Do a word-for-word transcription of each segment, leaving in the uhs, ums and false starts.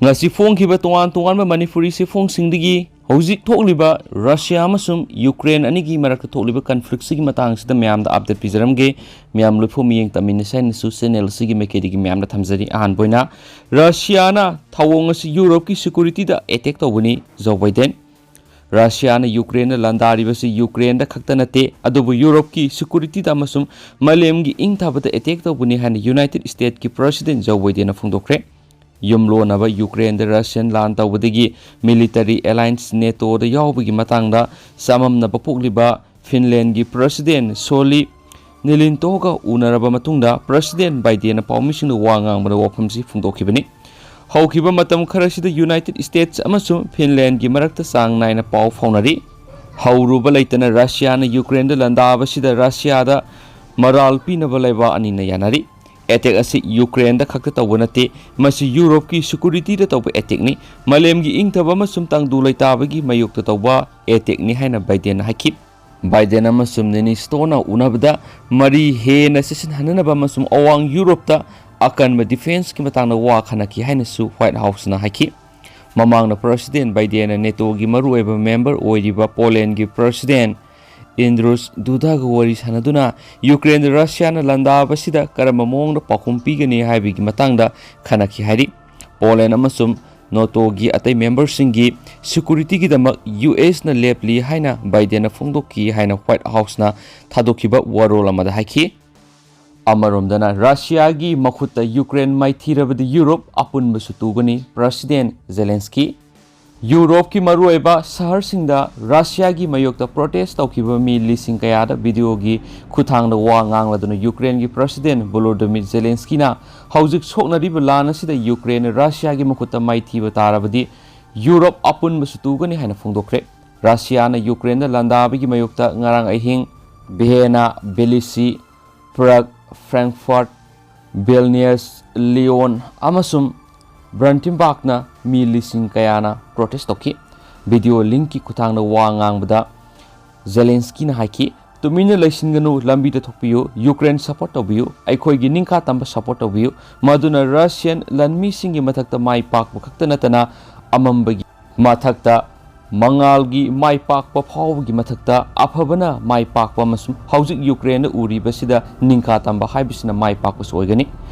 ꯉꯁꯤ ꯐꯣꯡꯈꯤꯕ ꯇꯣꯉꯥꯟ ꯇꯣꯉꯥꯟꯕ ꯃꯅꯤꯄꯨꯔꯤ ꯆꯦꯐꯣꯡꯁꯤꯡꯗꯒꯤ ꯍꯧꯖꯤꯛ ꯊꯣꯛꯂꯤꯕ ꯔꯁꯤꯌꯥ ꯑꯃꯁꯨꯡ ꯌꯨꯀ꯭ꯔꯦꯟ ꯑꯅꯤꯒꯤ ꯃꯔꯛꯇ ꯊꯣꯛꯂꯤꯕ ꯀꯟꯐ꯭ꯂꯤꯛꯁꯤꯒꯤ ꯃꯇꯥꯡꯁꯤꯗ ꯃꯌꯥꯝꯗ ꯑꯞꯗꯦꯠ ꯄꯤꯖꯔꯝꯒꯦ꯫ ꯃꯌꯥꯝ ꯂꯣꯏꯐꯥꯎ ꯃꯤꯠꯌꯦꯡ ꯇꯝꯃꯤꯟꯅꯁꯦ ꯍꯥꯏꯅꯁꯨ ꯆꯦꯅꯦꯜ ꯑꯁꯤꯒꯤ ꯃꯥꯏꯀꯩꯗꯒꯤ ꯃꯌꯥꯝꯗ ꯊꯝꯖꯔꯤ꯫ ꯑꯍꯥꯟꯕ ꯑꯣꯏꯅ, ꯔꯁꯤꯌꯥꯅ ꯊꯧꯑꯣꯡ ꯑꯁꯤ ꯌꯨꯔꯣꯞꯀꯤ ꯁꯦꯀ꯭ꯌꯨꯔꯤꯇꯤꯗ ꯑꯦꯇꯦꯛ ꯇꯧꯕꯅꯤ, ꯖꯣ ꯕꯥꯏꯗꯦꯟ꯫ ꯔꯁꯤꯌꯥꯅ ꯌꯨꯀ꯭ꯔꯦꯟꯗ ꯂꯥꯟꯗꯥꯔꯤꯕꯁꯤ ꯌꯨꯀ꯭ꯔꯦꯟꯗ ꯈꯛꯇ ꯅꯠꯇꯦ, ꯑꯗꯨꯕꯨ ꯌꯨꯔꯣꯞꯀꯤ ꯁꯦꯀ꯭ꯌꯨꯔꯤꯇꯤꯗ ꯑꯃꯁꯨꯡ ꯃꯥꯂꯦꯝꯒꯤ ꯏꯪꯊꯕꯗ ꯑꯦꯇꯦꯛ ꯇꯧꯕꯅꯤ ꯍꯥꯏꯅ ꯌꯨꯅꯥꯏꯇꯦꯗ ꯁ꯭ꯇꯦꯠꯀꯤ ꯄ꯭ꯔꯁꯤꯗꯦꯟ ꯖꯣ ꯕꯥꯏꯗꯦꯟꯅ ꯐꯣꯡꯗꯣꯛꯈ꯭ꯔꯦ꯫ ꯌꯨꯝꯂꯣꯟꯅꯕ ꯌꯨꯀ꯭ꯔꯦꯟꯗ ꯔꯁꯤꯌꯥꯟ ꯂꯥꯟ ꯇꯧꯕꯗꯒꯤ ꯃꯤꯂꯤꯇꯔꯤ ꯑꯦꯂꯥꯏꯟꯁ ꯅꯦꯇꯣꯗ ꯌꯥꯎꯕꯒꯤ ꯃꯇꯥꯡꯗ ꯆꯃꯝꯅꯕ ꯄꯣꯛꯂꯤꯕ ꯐꯤꯟꯂꯦꯟꯒꯤ ꯄ꯭ꯔꯁꯤꯗꯦꯟ ꯁꯣꯂꯤ ꯅꯤꯂꯤꯟꯇꯣꯒ ꯎꯅꯔꯕ ꯃꯇꯨꯡꯗ ꯄ꯭ꯔꯁꯤꯗꯦꯟ ꯕꯥꯏꯗꯦꯟꯅ ꯄꯥꯎꯃꯤꯁꯤꯡꯗ ꯋꯥ ꯉꯥꯡꯕꯗ ꯋꯥꯐꯝꯁꯤ ꯐꯣꯡꯗꯣꯛꯈꯤꯕꯅꯤ꯫ ꯍꯧꯈꯤꯕ ꯃꯇꯝ ꯈꯔꯁꯤꯗ ꯌꯨꯅꯥꯏꯇꯦꯗ ꯁ꯭ꯇꯦꯠꯁ ꯑꯃꯁꯨꯡ ꯐꯤꯟꯂꯦꯟꯒꯤ ꯃꯔꯛꯇ ꯆꯥꯡ ꯅꯥꯏꯅ ꯄꯥꯎ ꯐꯥꯎꯅꯔꯤ꯫ ꯍꯧꯔꯨꯕ ꯂꯩꯇꯅ ꯔꯁꯤꯌꯥꯅ ꯌꯨꯀ꯭ꯔꯦꯟꯗ ꯂꯥꯟꯗꯥꯕꯁꯤꯗ ꯔꯁꯤꯌꯥꯗ ꯃꯔꯥꯜ ꯄꯤꯅꯕ ꯂꯩꯕꯥꯛ ꯑꯅꯤꯅ ꯌꯥꯅꯔꯤ꯫ ꯑꯦꯇꯦꯛ ꯑꯁꯤ ꯌꯨꯀ꯭ꯔꯦꯟꯗ ꯈꯛꯇ ꯇꯧꯕ ꯅꯠꯇꯦ, ꯃꯁꯤ ꯌꯨꯔꯣꯞꯀꯤ ꯁꯦꯀ꯭ꯌꯨꯔꯤꯇꯤꯗ ꯇꯧꯕ ꯑꯦꯇꯦꯛꯅꯤ, ꯃꯥꯂꯦꯝꯒꯤ ꯏꯪꯊꯕ ꯑꯃꯁꯨꯡ ꯇꯪꯗꯨ ꯂꯩꯇꯥꯕꯒꯤ ꯃꯥꯌꯣꯛꯇ ꯇꯧꯕ ꯑꯦꯇꯦꯛꯅꯤ ꯍꯥꯏꯅ ꯕꯥꯏꯗꯦꯟꯅ ꯍꯥꯏꯈꯤ꯫ ꯕꯥꯏꯗꯦꯟ ꯑꯃꯁꯨꯡ ꯅꯤꯅꯤꯁꯇꯣꯅ ꯎꯅꯕꯗ ꯃꯔꯤ ꯍꯦꯟꯅ ꯆꯦꯠꯁꯤꯟꯍꯟꯅꯅꯕ ꯑꯃꯁꯨꯡ ꯑꯋꯥꯡ ꯌꯨꯔꯣꯞꯇ ꯑꯀꯟꯕ ꯗꯤꯐꯦꯟꯁꯀꯤ ꯃꯇꯥꯡꯗ ꯋꯥ ꯈꯟꯅꯈꯤ ꯍꯥꯏꯅꯁꯨ ꯋꯥꯏꯠ ꯍꯥꯎꯁꯅ ꯍꯥꯏꯈꯤ꯫ ꯃꯃꯥꯡꯗ ꯄ꯭ꯔꯁꯤꯗꯦꯟ ꯕꯥꯏꯗꯦꯟꯅ ꯅꯦꯇꯣꯒꯤ ꯃꯔꯨꯑꯣꯏꯕ ꯃꯦꯝꯕꯔ ꯑꯣꯏꯔꯤꯕ ꯄꯣꯂꯦꯟꯒꯤ ꯄ꯭ꯔꯁꯤꯗꯦꯟ ꯏꯟꯗ꯭ꯔꯨꯁ ꯗꯨꯗꯥꯒ ꯋꯥꯔꯤ ꯁꯥꯟꯅꯗꯨꯅ ꯌꯨꯀ꯭ꯔꯦꯟꯗ ꯔꯁꯤꯌꯥꯅ ꯂꯥꯟꯗꯥꯕꯁꯤꯗ ꯀꯔꯝꯕ ꯃꯑꯣꯡꯗ ꯄꯥꯎꯈꯨꯝ ꯄꯤꯒꯅꯤ ꯍꯥꯏꯕꯒꯤ ꯃꯇꯥꯡꯗ ꯈꯟꯅꯈꯤ ꯍꯥꯏꯔꯤ꯫ ꯄꯣꯂꯦꯟ ꯑꯃꯁꯨꯡ ꯅꯣꯇꯣꯒꯤ ꯑꯇꯩ ꯃꯦꯝꯕꯔꯁꯤꯡꯒꯤ ꯁꯦꯀ꯭ꯌꯨꯔꯤꯇꯤꯒꯤꯗꯃꯛ ꯌꯨ ꯑꯦꯁꯅ ꯂꯦꯞꯂꯤ ꯍꯥꯏꯅ ꯕꯥꯏꯗꯦꯟꯅ ꯐꯣꯡꯗꯣꯛꯈꯤ ꯍꯥꯏꯅ ꯋꯥꯏꯠ ꯍꯥꯎꯁꯅ ꯊꯥꯗꯣꯛꯈꯤꯕ ꯋꯥꯔꯣꯜ ꯑꯃꯗ ꯍꯥꯏꯈꯤ꯫ ꯑꯃꯔꯣꯝꯗꯅ ꯔꯁꯤꯌꯥꯒꯤ ꯃꯈꯨꯠꯇ ꯌꯨꯀ꯭ꯔꯦꯟ ꯃꯥꯏꯊꯤꯔꯕꯗꯤ ꯌꯨꯔꯣꯞ ꯑꯄꯨꯟꯕꯁꯨ ꯇꯨꯒꯅꯤ, ꯄ꯭ꯔꯁꯤꯗꯦꯟ ꯖꯦꯂꯦꯟꯁꯀꯤ꯫ ꯌꯨꯔꯣꯞꯀꯤ ꯃꯔꯨꯑꯣꯏꯕ ꯁꯍꯔꯁꯤꯡꯗ ꯔꯁꯤꯌꯥꯒꯤ ꯃꯥꯌꯣꯛꯇ ꯄ꯭ꯔꯣꯇꯦꯁ ꯇꯧꯈꯤꯕ ꯃꯤ ꯂꯤꯁꯤꯡ ꯀꯌꯥꯗ ꯚꯤꯗꯤꯑꯣꯒꯤ ꯈꯨꯠꯊꯥꯡꯗ ꯋꯥ ꯉꯥꯡꯂꯗꯨꯅ ꯌꯨꯀ꯭ꯔꯦꯟꯒꯤ ꯄ꯭ꯔꯁꯤꯗꯦꯟ ꯚꯣꯂꯣꯗꯤꯃꯤꯔ ꯖꯦꯂꯦꯟꯁꯀꯤꯅ ꯍꯧꯖꯤꯛ ꯁꯣꯛꯅꯔꯤꯕ ꯂꯥꯟ ꯑꯁꯤꯗ ꯌꯨꯀ꯭ꯔꯦꯟꯅ ꯔꯁꯤꯌꯥꯒꯤ ꯃꯈꯨꯠꯇ ꯃꯥꯏꯊꯤꯕ ꯇꯥꯔꯕꯗꯤ ꯌꯨꯔꯣꯞ ꯑꯄꯨꯟꯕꯁꯨ ꯇꯨꯒꯅꯤ ꯍꯥꯏꯅ ꯐꯣꯡꯗꯣꯛꯈ꯭ꯔꯦ꯫ ꯔꯁꯤꯌꯥꯅ ꯌꯨꯀ꯭ꯔꯦꯟꯗ ꯂꯥꯟꯗꯥꯕꯒꯤ ꯃꯥꯌꯣꯛꯇ ꯉꯔꯥꯡ ꯑꯍꯤꯡ ꯚꯤꯌꯦꯅꯥ, ꯕꯦꯂꯤꯁꯤ, ꯄ꯭ꯔꯥꯒ, ꯐ꯭ꯔꯦꯡꯛꯐꯔꯠ, ꯚꯤꯜꯅꯤꯌꯁ, ꯂꯤꯌꯣꯟ ꯑꯃꯁꯨꯡ ꯕ꯭ꯔꯥꯟꯇꯤꯝꯕꯥꯛꯅ ꯃꯤ ꯂꯤꯁꯤꯡ ꯀꯌꯥꯅ ꯄ꯭ꯔꯣꯇꯦꯁ ꯇꯧꯈꯤ꯫ ꯚꯤꯗꯤꯑꯣ ꯂꯤꯡꯛꯀꯤ ꯈꯨꯠꯊꯥꯡꯗ ꯋꯥ ꯉꯥꯡꯕꯗ ꯖꯦꯂꯦꯟꯁꯀꯤꯅ ꯍꯥꯏꯈꯤ, ꯇꯨꯃꯤꯟꯅ ꯂꯩꯁꯤꯟꯒꯅꯨ, ꯂꯝꯕꯤꯗ ꯊꯣꯛꯄꯤꯌꯨ, ꯌꯨꯀ꯭ꯔꯦꯟ ꯁꯄꯣꯔꯠ ꯇꯧꯕꯤꯌꯨ, ꯑꯩꯈꯣꯏꯒꯤ ꯅꯤꯡꯈꯥ ꯇꯝꯕ ꯁꯄꯣꯔꯠ ꯇꯧꯕꯤꯌꯨ, ꯃꯗꯨꯅ ꯔꯁꯤꯌꯟ ꯂꯥꯟꯃꯤꯁꯤꯡꯒꯤ ꯃꯊꯛꯇ ꯃꯥꯏ ꯄꯥꯛꯄ ꯈꯛꯇ ꯅꯠꯇꯅ ꯑꯃꯝꯕꯒꯤ ꯃꯊꯛꯇ ꯃꯉꯥꯜꯒꯤ ꯃꯥꯏ ꯄꯥꯛꯄ ꯐꯥꯎꯕꯒꯤ ꯃꯊꯛꯇ ꯑꯐꯕꯅ ꯃꯥꯏ ꯄꯥꯛꯄ ꯑꯃꯁꯨꯡ ꯍꯧꯖꯤꯛ ꯌꯨꯀ꯭ꯔꯦꯟꯗ ꯎꯔꯤꯕꯁꯤꯗ ꯅꯤꯡꯈꯥ ꯇꯝꯕ ꯍꯥꯏꯕꯁꯤꯅ ꯃꯥꯏ ꯄꯥꯛꯄꯁꯨ ꯑꯣꯏꯒꯅꯤ꯫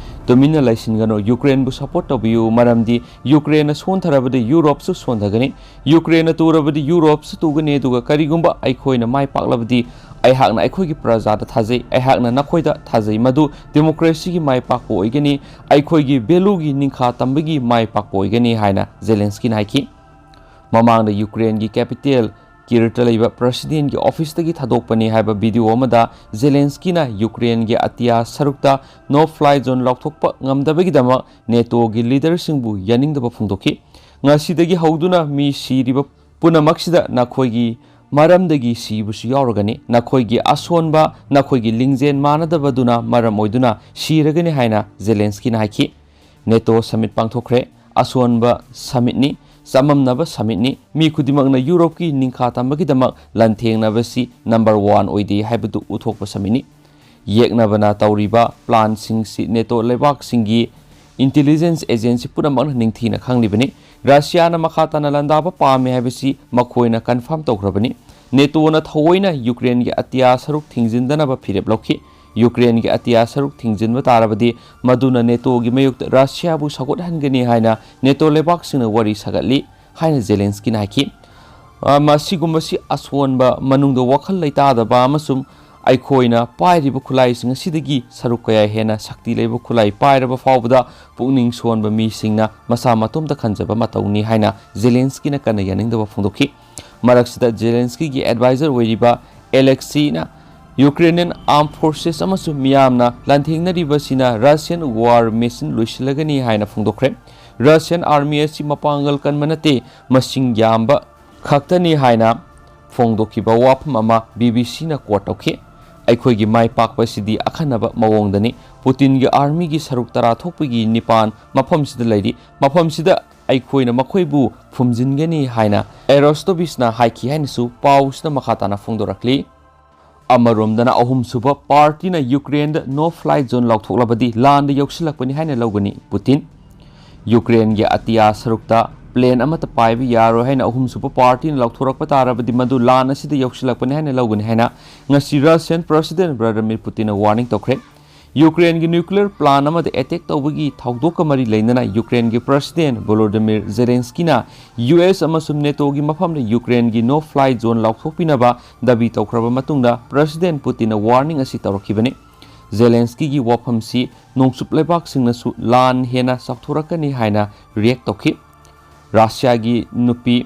ꯇꯨꯃꯤꯟꯅ ꯂꯩꯁꯤꯟꯒꯅꯨ, ꯌꯨꯀ꯭ꯔꯦꯟꯕꯨ ꯁꯄꯣꯔꯠ ꯇꯧꯕꯤꯌꯨ, ꯃꯔꯝꯗꯤ ꯌꯨꯀ꯭ꯔꯦꯟꯅ ꯁꯣꯟꯊꯔꯕꯗꯤ ꯌꯨꯔꯣꯞꯁꯨ ꯁꯣꯟꯊꯒꯅꯤ, ꯌꯨꯀ꯭ꯔꯦꯟꯅ ꯇꯨꯔꯕꯗꯤ ꯌꯨꯔꯣꯞꯁꯨ ꯇꯨꯒꯅꯤ, ꯑꯗꯨꯒ ꯀꯔꯤꯒꯨꯝꯕ ꯑꯩꯈꯣꯏꯅ ꯃꯥꯏ ꯄꯥꯛꯂꯕꯗꯤ ꯑꯩꯍꯥꯛꯅ ꯑꯩꯈꯣꯏꯒꯤ ꯄ꯭ꯔꯖꯥꯗ ꯊꯥꯖꯩ, ꯑꯩꯍꯥꯛꯅ ꯅꯈꯣꯏꯗ ꯊꯥꯖꯩ, ꯃꯗꯨ ꯗꯦꯃꯣꯀ꯭ꯔꯦꯁꯤꯒꯤ ꯃꯥꯏ ꯄꯥꯛꯄ ꯑꯣꯏꯒꯅꯤ, ꯑꯩꯈꯣꯏꯒꯤ ꯚꯦꯂꯨꯒꯤ ꯅꯤꯡꯈꯥ ꯇꯝꯕꯒꯤ ꯃꯥꯏ ꯄꯥꯛꯄ ꯑꯣꯏꯒꯅꯤ ꯍꯥꯏꯅ ꯖꯦꯂꯦꯟꯁꯀꯤꯅ ꯍꯥꯏꯈꯤ꯫ ꯃꯃꯥꯡꯗ ꯌꯨꯀ꯭ꯔꯦꯟꯒꯤ ꯀꯦꯄꯤꯇꯦꯜ ꯀꯤꯔꯇ ꯂꯩꯕ ꯄ꯭ꯔꯦꯁꯤꯗꯦꯟꯒꯤ ꯑꯣꯐꯤꯁꯇꯒꯤ ꯊꯥꯗꯣꯛꯄꯅꯤ ꯍꯥꯏꯕ ꯚꯤꯗꯤꯑꯣ ꯑꯃꯗ ꯖꯦꯂꯦꯟꯁꯀꯤꯅ ꯌꯨꯀ꯭ꯔꯦꯟꯒꯤ ꯑꯇꯤꯌꯥ ꯁꯔꯨꯛꯇ ꯅꯣ ꯐ꯭ꯂꯥꯏ ꯖꯣꯟ ꯂꯥꯎꯊꯣꯛꯄ ꯉꯝꯗꯕꯒꯤꯗꯃꯛ ꯅꯦꯇꯣꯒꯤ ꯂꯤꯗꯔꯁꯤꯡꯕꯨ ꯌꯥꯅꯤꯡꯗꯕ ꯐꯣꯡꯗꯣꯛꯈꯤ꯫ ꯉꯁꯤꯗꯒꯤ ꯍꯧꯗꯨꯅ ꯃꯤ ꯁꯤꯔꯤꯕ ꯄꯨꯝꯅꯃꯛꯁꯤꯗ ꯅꯈꯣꯏꯒꯤ ꯃꯔꯝꯗꯒꯤ ꯁꯤꯕꯁꯨ ꯌꯥꯎꯔꯒꯅꯤ, ꯅꯈꯣꯏꯒꯤ ꯑꯁꯣꯟꯕ, ꯅꯈꯣꯏꯒꯤ ꯂꯤꯡꯖꯦꯜ ꯃꯥꯟꯅꯗꯕꯗꯨꯅ ꯃꯔꯝ ꯑꯣꯏꯗꯨꯅ ꯁꯤꯔꯒꯅꯤ ꯍꯥꯏꯅ ꯖꯦꯂꯦꯟꯁꯀꯤꯅ ꯍꯥꯏꯈꯤ꯫ ꯅꯦꯇꯣ ꯁꯃꯤꯠ ꯄꯥꯡꯊꯣꯛꯈ꯭ꯔꯦ꯫ ꯑꯁꯣꯟꯕ ꯁꯃꯤꯠꯅꯤ, ꯆꯃꯝꯅꯕ ꯁꯃꯤꯠꯅꯤ꯫ ꯃꯤ ꯈꯨꯗꯤꯡꯃꯛꯅ ꯌꯨꯔꯣꯞꯀꯤ ꯅꯤꯡꯈꯥ ꯇꯝꯕꯒꯤꯗꯃꯛ ꯂꯥꯟꯊꯦꯡꯅꯕꯁꯤ ꯅꯝꯕꯔ ꯋꯥꯟ ꯑꯣꯏꯗꯦ ꯍꯥꯏꯕꯗꯨ ꯎꯠꯊꯣꯛꯄ ꯁꯃꯤꯠꯅꯤ꯫ ꯌꯦꯛꯅꯕꯅ ꯇꯧꯔꯤꯕ ꯄ꯭ꯂꯥꯟꯁꯤꯡꯁꯤ ꯅꯦꯇꯣ ꯂꯩꯕꯥꯛꯁꯤꯡꯒꯤ ꯏꯟꯇꯦꯂꯤꯖꯦꯟꯁ ꯑꯦꯖꯦꯟꯁꯤ ꯄꯨꯝꯅꯃꯛꯅ ꯅꯤꯡꯊꯤꯅ ꯈꯪꯂꯤꯕꯅꯤ꯫ ꯔꯁꯤꯌꯥꯅ ꯃꯈꯥ ꯇꯥꯅ ꯂꯥꯟꯗꯥꯕ ꯄꯥꯝꯃꯤ ꯍꯥꯏꯕꯁꯤ ꯃꯈꯣꯏꯅ ꯀꯟꯐꯥꯔꯝ ꯇꯧꯈ꯭ꯔꯕꯅꯤ꯫ ꯅꯦꯇꯣꯅ ꯊꯑꯣꯏꯅ ꯌꯨꯀ꯭ꯔꯦꯟꯒꯤ ꯑꯇꯤꯌꯥ ꯁꯔꯨꯛ ꯊꯤꯡꯖꯤꯟꯗꯅꯕ ꯐꯤꯔꯦꯞ ꯂꯧꯈꯤ꯫ ꯌꯨꯀ꯭ꯔꯦꯟꯒꯤ ꯑꯇꯤꯌꯥ ꯁꯔꯨꯛ ꯊꯤꯡꯖꯤꯟꯕ ꯇꯥꯔꯕꯗꯤ ꯃꯗꯨꯅ ꯅꯦꯇꯣꯒꯤ ꯃꯥꯌꯣꯛꯇ ꯔꯁꯤꯌꯥꯕꯨ ꯁꯧꯒꯠꯍꯟꯒꯅꯤ ꯍꯥꯏꯅ ꯅꯦꯇꯣ ꯂꯩꯕꯥꯛꯁꯤꯡꯅ ꯋꯥꯔꯤ ꯁꯥꯒꯠꯂꯤ ꯍꯥꯏꯅ ꯖꯦꯂꯦꯟꯁꯀꯤꯅ ꯍꯥꯏꯈꯤ꯫ ꯑ, ꯃꯁꯤꯒꯨꯝꯕꯁꯤ ꯑꯁꯣꯟꯕ, ꯃꯅꯨꯡꯗ ꯋꯥꯈꯜ ꯂꯩꯇꯥꯗꯕ ꯑꯃꯁꯨꯡ ꯑꯩꯈꯣꯏꯅ ꯄꯥꯏꯔꯤꯕ ꯈꯨꯠꯂꯥꯏꯁꯤꯡ ꯑꯁꯤꯗꯒꯤ ꯁꯔꯨꯛ ꯀꯌꯥ ꯍꯦꯟꯅ ꯁꯛꯇꯤ ꯂꯩꯕ ꯈꯨꯠꯂꯥꯏ ꯄꯥꯏꯔꯕ ꯐꯥꯎꯕꯗ ꯄꯨꯛꯅꯤꯡ ꯁꯣꯟꯕ ꯃꯤꯁꯤꯡꯅ ꯃꯁꯥ ꯃꯇꯣꯝꯇ ꯈꯟꯖꯕ ꯃꯇꯧꯅꯤ ꯍꯥꯏꯅ ꯖꯦꯂꯦꯟꯁꯀꯤꯅ ꯀꯟꯅ ꯌꯥꯅꯤꯡꯗꯕ ꯐꯣꯡꯗꯣꯛꯈꯤ꯫ ꯃꯔꯛꯁꯤꯗ ꯖꯦꯂꯦꯟꯁꯀꯤꯒꯤ ꯑꯦꯗꯚꯥꯏꯖꯔ ꯑꯣꯏꯔꯤꯕ ꯑꯦꯂꯦꯛꯁꯤꯅ ꯌꯨꯀ꯭ꯔꯦꯅꯤꯌꯟ ꯑꯥꯔꯝ ꯐꯣꯔꯁꯦꯁ ꯑꯃꯁꯨꯡ ꯃꯤꯌꯥꯝꯅ ꯂꯥꯟꯊꯦꯡꯅꯔꯤꯕꯁꯤꯅ ꯔꯁꯤꯌꯟ ꯋꯥꯔ ꯃꯦꯁꯤꯟ ꯂꯣꯏꯁꯤꯜꯂꯒꯅꯤ ꯍꯥꯏꯅ ꯐꯣꯡꯗꯣꯛꯈ꯭ꯔꯦ꯫ ꯔꯁꯤꯌꯟ ꯑꯥꯔꯃꯤ ꯑꯁꯤ ꯃꯄꯥꯡꯒꯜ ꯀꯟꯕ ꯅꯠꯇꯦ, ꯃꯁꯤꯡ ꯌꯥꯝꯕ ꯈꯛꯇꯅꯤ ꯍꯥꯏꯅ ꯐꯣꯡꯗꯣꯛꯈꯤꯕ ꯋꯥꯐꯝ ꯑꯃ ꯕꯤ ꯕꯤ ꯁꯤꯅ ꯀꯣꯠ ꯇꯧꯈꯤ꯫ ꯑꯩꯈꯣꯏꯒꯤ ꯃꯥꯏ ꯄꯥꯛꯄꯁꯤꯗꯤ ꯑꯈꯟꯅꯕ ꯃꯑꯣꯡꯗꯅꯤ꯫ ꯄꯨꯇꯤꯟꯒꯤ ꯑꯥꯔꯃꯤꯒꯤ ꯁꯔꯨꯛ ꯇꯔꯥ ꯊꯣꯛꯄꯒꯤ ꯅꯤꯄꯥꯟ ꯃꯐꯝꯁꯤꯗ ꯂꯩꯔꯤ꯫ ꯃꯐꯝꯁꯤꯗ ꯑꯩꯈꯣꯏꯅ ꯃꯈꯣꯏꯕꯨ ꯐꯨꯝꯖꯤꯟꯒꯅꯤ ꯍꯥꯏꯅ ꯑꯦꯔꯣꯁꯇꯣꯕꯤꯁꯅ ꯍꯥꯏꯈꯤ ꯍꯥꯏꯅꯁꯨ ꯄꯥꯎꯁꯤꯅ ꯃꯈꯥ ꯇꯥꯅ ꯐꯣꯡꯗꯣꯔꯛꯂꯤ꯫ ꯑꯃꯔꯣꯝꯗꯅ ꯑꯍꯨꯝꯁꯨꯕ ꯄꯥꯔꯇꯤꯅ ꯌꯨꯀ꯭ꯔꯦꯟꯗ no fly zone ꯂꯥꯎꯊꯣꯛꯂꯕꯗꯤ ꯂꯥꯟꯗ ꯌꯧꯁꯤꯜꯂꯛꯄꯅꯤ ꯍꯥꯏꯅ ꯂꯧꯒꯅꯤ ꯄꯨꯇꯤꯟ꯫ ꯌꯨꯀ꯭ꯔꯦꯟꯒꯤ ꯑꯇꯤꯌꯥ ꯁꯔꯨꯛꯇ ꯄ꯭ꯂꯦꯟ ꯑꯃꯠꯇ ꯄꯥꯏꯕ ꯌꯥꯔꯣꯏ ꯍꯥꯏꯅ ꯑꯍꯨꯝꯁꯨꯕ ꯄꯥꯔꯇꯤꯅ ꯂꯥꯎꯊꯣꯔꯛꯄ ꯇꯥꯔꯕꯗꯤ ꯃꯗꯨ ꯂꯥꯟ ꯑꯁꯤꯗ ꯌꯧꯁꯤꯜꯂꯛꯄꯅꯤ ꯍꯥꯏꯅ ꯂꯧꯒꯅꯤ ꯍꯥꯏꯅ ꯉꯁꯤ ꯔꯁꯤꯌꯟ ꯄ꯭ꯔꯁꯤꯗꯦꯟ ꯚ꯭ꯂꯥꯗꯤꯃꯤꯔ ꯄꯨꯇꯤꯟꯅ ꯋꯥꯔꯅꯤꯡ ꯇꯧꯈ꯭ꯔꯦ꯫ ꯌꯨꯀ꯭ꯔꯦꯟꯒꯤ ꯅ꯭ꯌꯨꯀ꯭ꯂꯤꯌꯔ ꯄ꯭ꯂꯥꯟ ꯑꯃꯗ ꯑꯦꯇꯦꯛ ꯇꯧꯕꯒꯤ ꯊꯧꯗꯣꯛꯀ ꯃꯔꯤ ꯂꯩꯅꯅ ꯌꯨꯀ꯭ꯔꯦꯟꯒꯤ ꯄ꯭ꯔꯁꯤꯗꯦꯟ ꯚꯣꯂꯣꯗꯤꯃꯤꯔ ꯖꯦꯂꯦꯟꯁꯀꯤꯅ ꯌꯨ ꯑꯦꯁ ꯑꯃꯁꯨꯡ ꯅꯦꯇꯣꯒꯤ ꯃꯐꯝꯗ ꯌꯨꯀ꯭ꯔꯦꯟꯒꯤ no fly zone ꯂꯥꯎꯊꯣꯛꯄꯤꯅꯕ ꯗꯥꯕꯤ ꯇꯧꯈ꯭ꯔꯕ ꯃꯇꯨꯡꯗ ꯄ꯭ꯔꯁꯤꯗꯦꯟ ꯄꯨꯇꯤꯟꯅ ꯋꯥꯔꯅꯤꯡ ꯑꯁꯤ ꯇꯧꯔꯛꯈꯤꯕꯅꯤ꯫ ꯖꯦꯂꯦꯟꯁꯀꯤꯒꯤ ꯋꯥꯐꯝꯁꯤ ꯅꯣꯡꯆꯨꯞ ꯂꯩꯕꯥꯛꯁꯤꯡꯅꯁꯨ ꯂꯥꯟ ꯍꯦꯟꯅ ꯆꯥꯎꯊꯣꯔꯛꯀꯅꯤ ꯍꯥꯏꯅ ꯔꯤꯌꯦꯛ ꯇꯧꯈꯤ꯫ ꯔꯁꯤꯌꯥꯒꯤ ꯅꯨꯄꯤ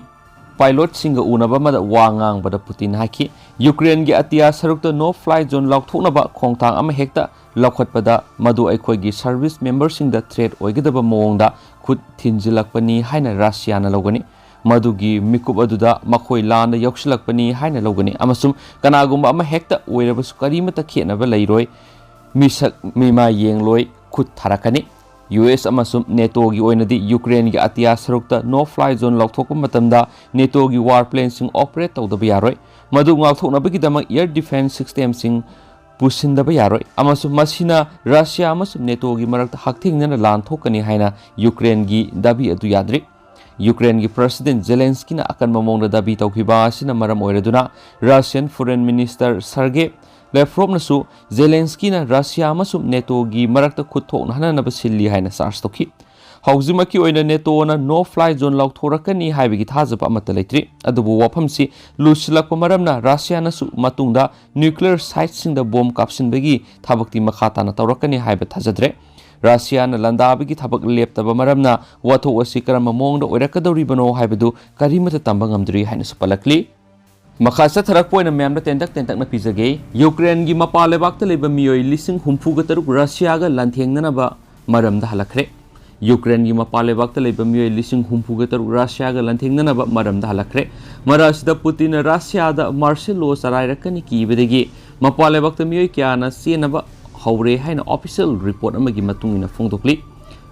ꯄꯥꯏꯂꯣꯠꯁꯤꯡꯒ ꯎꯅꯕ ꯑꯃꯗ ꯋꯥ ꯉꯥꯡꯕꯗ ꯄꯨꯇꯤꯟ ꯍꯥꯏꯈꯤ, "ꯌꯨꯀ꯭ꯔꯦꯟꯒꯤ ꯑꯇꯤꯌꯥ ꯁꯔꯨꯛꯇ no fly zone ꯂꯥꯎꯊꯣꯛꯅꯕ ꯈꯣꯡꯊꯥꯡ ꯑꯃ ꯍꯦꯛꯇ ꯂꯧꯈꯠꯄꯗ ꯃꯗꯨ ꯑꯩꯈꯣꯏꯒꯤ ꯁꯔꯚꯤꯁ ꯃꯦꯝꯕꯔꯁꯤꯡꯗ ꯊ꯭ꯔꯦꯠ ꯑꯣꯏꯒꯗꯕ ꯃꯑꯣꯡꯗ ꯈꯨꯠ ꯊꯤꯟꯖꯤꯜꯂꯛꯄꯅꯤ ꯍꯥꯏꯅ ꯔꯁꯤꯌꯥꯅ ꯂꯧꯒꯅꯤ꯫ ꯃꯗꯨꯒꯤ ꯃꯤꯀꯨꯞ ꯑꯗꯨꯗ ꯃꯈꯣꯏ ꯂꯥꯟꯗ ꯌꯧꯁꯤꯜꯂꯛꯄꯅꯤ ꯍꯥꯏꯅ ꯂꯧꯒꯅꯤ ꯑꯃꯁꯨꯡ ꯀꯅꯥꯒꯨꯝꯕ ꯑꯃ ꯍꯦꯛꯇ ꯑꯣꯏꯔꯕꯁꯨ ꯀꯔꯤꯃꯠꯇ ꯈꯦꯠꯅꯕ ꯂꯩꯔꯣꯏ, ꯃꯤꯁꯛ ꯃꯤꯃꯥꯏ ꯌꯦꯡꯂꯣꯏ, ꯈꯨꯠ ꯊꯥꯔꯛꯀꯅꯤ"꯫ ꯌꯨ ꯑꯦꯁ ꯑꯃꯁꯨꯡ ꯅꯦꯇꯣꯒꯤ ꯑꯣꯏꯅꯗꯤ ꯌꯨꯀ꯭ꯔꯦꯟꯒꯤ ꯑꯇꯤꯌꯥ ꯁꯔꯨꯛꯇ no fly zone ꯂꯥꯎꯊꯣꯛꯄ ꯃꯇꯝꯗ ꯅꯦꯇꯣꯒꯤ ꯋꯥꯔ ꯄ꯭ꯂꯦꯟꯁꯤꯡ ꯑꯣꯄꯔꯦꯠ ꯇꯧꯗꯕ ꯌꯥꯔꯣꯏ꯫ ꯃꯗꯨ ꯉꯥꯛꯊꯣꯛꯅꯕꯒꯤꯗꯃꯛ ꯑꯦꯌꯔ ꯗꯤꯐꯦꯟꯁ ꯁꯤꯁꯇꯦꯝꯁꯤꯡ ꯄꯨꯁꯤꯟꯗꯕ ꯌꯥꯔꯣꯏ ꯑꯃꯁꯨꯡ ꯃꯁꯤꯅ ꯔꯁꯤꯌꯥ ꯑꯃꯁꯨꯡ ꯅꯦꯇꯣꯒꯤ ꯃꯔꯛꯇ ꯍꯛꯊꯦꯡꯅꯅ ꯂꯥꯟ ꯊꯣꯛꯀꯅꯤ ꯍꯥꯏꯅ ꯌꯨꯀ꯭ꯔꯦꯟꯒꯤ ꯗꯥꯕꯤ ꯑꯗꯨ ꯌꯥꯗ꯭ꯔꯤ꯫ ꯌꯨꯀ꯭ꯔꯦꯟꯒꯤ ꯄ꯭ꯔꯁꯤꯗꯦꯟ ꯖꯦꯂꯦꯟꯁꯀꯤꯅ ꯑꯀꯟꯕ ꯃꯑꯣꯡꯗ ꯗꯥꯕꯤ ꯇꯧꯈꯤꯕ ꯑꯁꯤꯅ ꯃꯔꯝ ꯑꯣꯏꯔꯗꯨꯅ ꯔꯁꯤꯌꯟ ꯐꯣꯔꯦꯟ ꯃꯤꯅꯤꯁꯇꯔ ꯁꯔꯒꯦ ꯂꯦꯐ꯭ꯔꯣꯞꯅꯁꯨ ꯖꯦꯂꯦꯟꯁꯀꯤꯅ ꯔꯁꯤꯌꯥ ꯑꯃꯁꯨꯡ ꯅꯦꯇꯣꯒꯤ ꯃꯔꯛꯇ ꯈꯨꯠ ꯊꯣꯛꯅꯍꯟꯅꯕ ꯁꯤꯜꯂꯤ ꯍꯥꯏꯅ ꯆꯥꯔꯖ ꯇꯧꯈꯤ꯫ ꯍꯧꯖꯤꯛꯃꯛꯀꯤ ꯑꯣꯏꯅ ꯅꯦꯇꯣꯅ no fly zone ꯂꯥꯎꯊꯣꯔꯛꯀꯅꯤ ꯍꯥꯏꯕꯒꯤ ꯊꯥꯖꯕ ꯑꯃꯠꯇ ꯂꯩꯇ꯭ꯔꯤ, ꯑꯗꯨꯕꯨ ꯋꯥꯐꯝꯁꯤ ꯂꯨꯁꯤꯜꯂꯛꯄ ꯃꯔꯝꯅ ꯔꯁꯤꯌꯥꯅꯁꯨ ꯃꯇꯨꯡꯗ ꯅ꯭ꯌꯨꯀ꯭ꯂꯤꯌꯔ ꯁꯥꯏꯠꯁꯤꯡꯗ ꯕꯣꯝ ꯀꯥꯞꯁꯤꯟꯕꯒꯤ ꯊꯕꯛꯇꯤ ꯃꯈꯥ ꯇꯥꯅ ꯇꯧꯔꯛꯀꯅꯤ ꯍꯥꯏꯕ ꯊꯥꯖꯗ꯭ꯔꯦ꯫ ꯔꯁꯤꯌꯥꯅ ꯂꯥꯟꯗꯥꯕꯒꯤ ꯊꯕꯛ ꯂꯦꯞꯇꯕ ꯃꯔꯝꯅ ꯋꯥꯊꯣꯛ ꯑꯁꯤ ꯀꯔꯝꯕ ꯃꯑꯣꯡꯗ ꯑꯣꯏꯔꯛꯀꯗꯧꯔꯤꯕꯅꯣ ꯍꯥꯏꯕꯗꯨ ꯀꯔꯤꯃꯠꯇ ꯇꯝꯕ ꯉꯝꯗ꯭ꯔꯤ ꯍꯥꯏꯅꯁꯨ ꯄꯜꯂꯛꯂꯤ꯫ ꯃꯈꯥ ꯆꯠꯊꯔꯛꯄ ꯑꯣꯏꯅ ꯃꯌꯥꯝꯗ ꯇꯦꯟꯇꯛ ꯇꯦꯟꯇꯛꯅ ꯄꯤꯖꯒꯦ꯫ ꯌꯨꯀ꯭ꯔꯦꯟꯒꯤ ꯃꯄꯥꯟ ꯂꯩꯕꯥꯛꯇ ꯂꯩꯕ ꯃꯤꯑꯣꯏ ꯂꯤꯁꯤꯡ ꯍꯨꯝꯐꯨꯒ ꯇꯔꯨꯛ ꯔꯁꯤꯌꯥꯒ ꯂꯥꯟꯊꯦꯡꯅꯅꯕ ꯃꯔꯝꯗ ꯍꯜꯂꯛꯈ꯭ꯔꯦ꯫ ꯌꯨꯀ꯭ꯔꯦꯟꯒꯤ ꯃꯄꯥꯟ ꯂꯩꯕꯥꯛꯇ ꯂꯩꯕ ꯃꯤꯑꯣꯏ ꯂꯤꯁꯤꯡ ꯍꯨꯝꯐꯨꯒ ꯇꯔꯨꯛ ꯔꯁꯤꯌꯥꯒ ꯂꯥꯟꯊꯦꯡꯅꯅꯕ ꯃꯔꯝꯗ ꯍꯜꯂꯛꯈ꯭ꯔꯦ꯫ ꯃꯔꯛ ꯑꯁꯤꯗ ꯄꯨꯇꯤꯟꯅ ꯔꯁꯤꯌꯥꯗ ꯃꯥꯔꯁꯦꯜ ꯂꯣ ꯆꯔꯥꯏꯔꯛꯀꯅꯤ ꯀꯤꯕꯗꯒꯤ ꯃꯄꯥꯟ ꯂꯩꯕꯥꯛꯇ ꯃꯤꯑꯣꯏ ꯀꯌꯥꯅ ꯆꯦꯟꯅꯕ ꯍꯧꯔꯦ ꯍꯥꯏꯅ ꯑꯣꯐꯤꯁꯤꯌꯦꯜ ꯔꯤꯄꯣꯔꯠ ꯑꯃꯒꯤ ꯃꯇꯨꯡ ꯏꯟꯅ ꯐꯣꯡꯗꯣꯛꯂꯤ꯫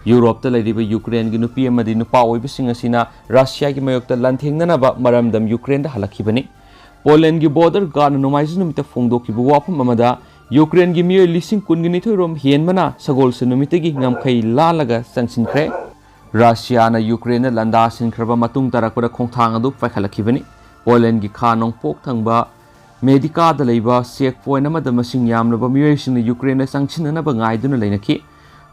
ꯌꯨꯔꯣꯞꯇ ꯂꯩꯔꯤꯕ ꯌꯨꯀ꯭ꯔꯦꯟꯒꯤ ꯅꯨꯄꯤ ꯑꯃꯗꯤ ꯅꯨꯄꯥ ꯑꯣꯏꯕꯁꯤꯡ ꯑꯁꯤꯅ ꯔꯁꯤꯌꯥꯒꯤ ꯃꯥꯌꯣꯛꯇ ꯂꯥꯟꯊꯦꯡꯅꯅꯕ ꯃꯔꯝꯗꯝ ꯌꯨꯀ꯭ꯔꯦꯟꯗ ꯍꯜꯂꯛꯈꯤꯕꯅꯤ꯫ ꯄꯣꯂꯦꯟꯒꯤ ꯕꯣꯔꯗꯔ ꯒꯥꯔꯗꯅ ꯅꯣꯡꯃꯥꯏꯖꯤꯡ ꯅꯨꯃꯤꯠꯇ ꯐꯣꯡꯗꯣꯛꯈꯤꯕ ꯋꯥꯐꯝ ꯑꯃꯗ ꯌꯨꯀ꯭ꯔꯦꯟꯒꯤ ꯃꯤꯑꯣꯏ ꯂꯤꯁꯤꯡ ꯀꯨꯟꯒ ꯅꯤꯊꯣꯏ ꯔꯣꯝ ꯍꯦꯟꯕꯅ ꯁꯒꯣꯜꯁꯦꯟ ꯅꯨꯃꯤꯠꯇꯒꯤ ꯉꯝꯈꯩ ꯂꯥꯜꯂꯒ ꯆꯪꯁꯤꯟꯈ꯭ꯔꯦ꯫ ꯔꯁꯤꯌꯥꯅ ꯌꯨꯀ꯭ꯔꯦꯟꯗ ꯂꯥꯟꯗꯥꯁꯤꯟꯈ꯭ꯔꯕ ꯃꯇꯨꯡ ꯇꯥꯔꯛꯄꯗ ꯈꯣꯡꯊꯥꯡ ꯑꯗꯨ ꯄꯥꯏꯈꯠꯂꯛꯈꯤꯕꯅꯤ꯫ ꯄꯣꯂꯦꯟꯒꯤ ꯈꯥ ꯅꯣꯡꯄꯣꯛ ꯊꯪꯕ ꯃꯦꯗꯤꯀꯥꯗ ꯂꯩꯕ ꯆꯦꯛ ꯄꯣꯏꯟꯠ ꯑꯃꯗ ꯃꯁꯤꯡ ꯌꯥꯝꯂꯕ ꯃꯤꯑꯣꯏꯁꯤꯡꯅ ꯌꯨꯀ꯭ꯔꯦꯟꯗ ꯆꯪꯁꯤꯟꯅꯅꯕ ꯉꯥꯏꯗꯨꯅ ꯂꯩꯅꯈꯤ꯫